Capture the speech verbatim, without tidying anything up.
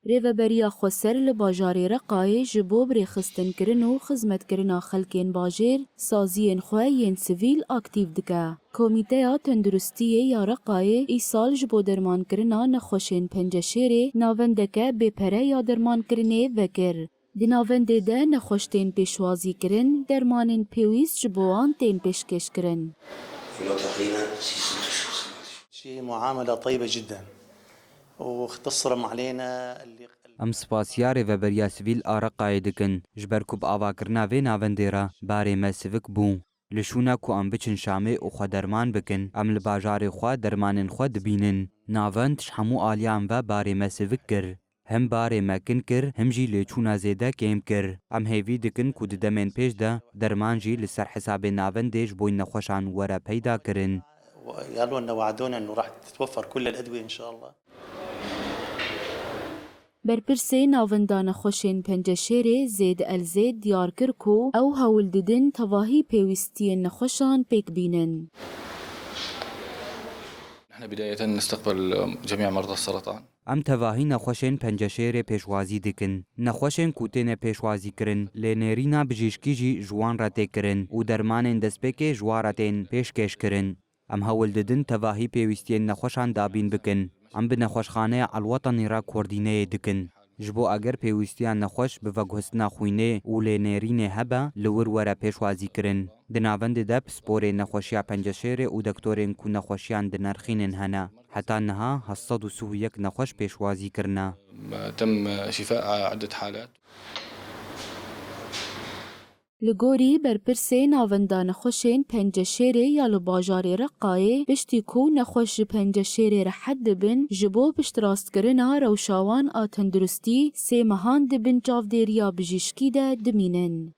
Rêveberiya Xweser li bajarê Reqayê ji bo birêxistinkirin û xizmetkirina xelkên bajêr saziyên xwe yên sivîl aktîv dike. Komîteya Tenduristiyê ya Reqayê îsal ji bo dermankirina nexweşên penceşêrê navendeke bêpere ya dermankirinê vekir. Di navendê de nexweş tên pêşwazîkirin, dermanên pêwîst ji bo wan tên pêşkêşkirin. شيء معاملة طيبة جدا واختصرم علينا اللي Em spasiya Rêveberiya Sivîl a Reqayê dikin, ji ber ku bi avakirina vê navendê re barê me sivik bû. Li şûna ku em biçin Şamê û xwe derman bikin, em li bajarê xwe dermanên xwe dibînin. Navend ji hemû aliyan ve barê me sivik kir. Him barê me kin kir, him jî lêçûna zêde kêm kir. Em hêvî dikin ku di demên pêş de derman jî li ser hesabê navendê ji bo nexweşan were peyda kirin. قالوا لنا، وعدونا انه راح تتوفر كل الادويه ان شاء الله. Berpirsê Navenda Nexweşên Penceşêrê Zêd El Zêd diyar kir ku ew hewl didin tevahî pêwîstiyên nexweşan pêk bînin. نحن بداية نستقبل جميع مرضى السرطان. Em tevahî nexweşên penceşêrê pêşwazî dikin. Nexweşên ku têne pêşwazîkirin, lê nêrîna bijîşkî jî ji wan re tê kirin û dermanên destpêkê ji wan re tên pêşkêşkirin. Em hewl didin tevahî pêwîstiyên nexweşan dabîn bikin. Em bi Nexweşxaneya Elwetanî re koordîneyê dikin. Ji bo eger pêwîstiya nexweş bi veguhestina xwînê û lê nêrînê hebe, li wir were pêşwazîkirin. Di navendê de pisporê nexweşiya penceşêrê û dektorên ku nexweşiyan dinirxînin hene. Heta niha heft sed û sî û yek nexweş pêşwazî kirine. تم شفاء عدة حالات. Li gorî berpirsê Navenda Nexweşên Penceşêrê ya li bajarê Reqayê, piştî ku nexweş ji penceşêrê rehet dibin, ji bo piştrastkirina rewşa wan a tenduristî sê mehan di bin çavdêriya bijîşkî de dimînin.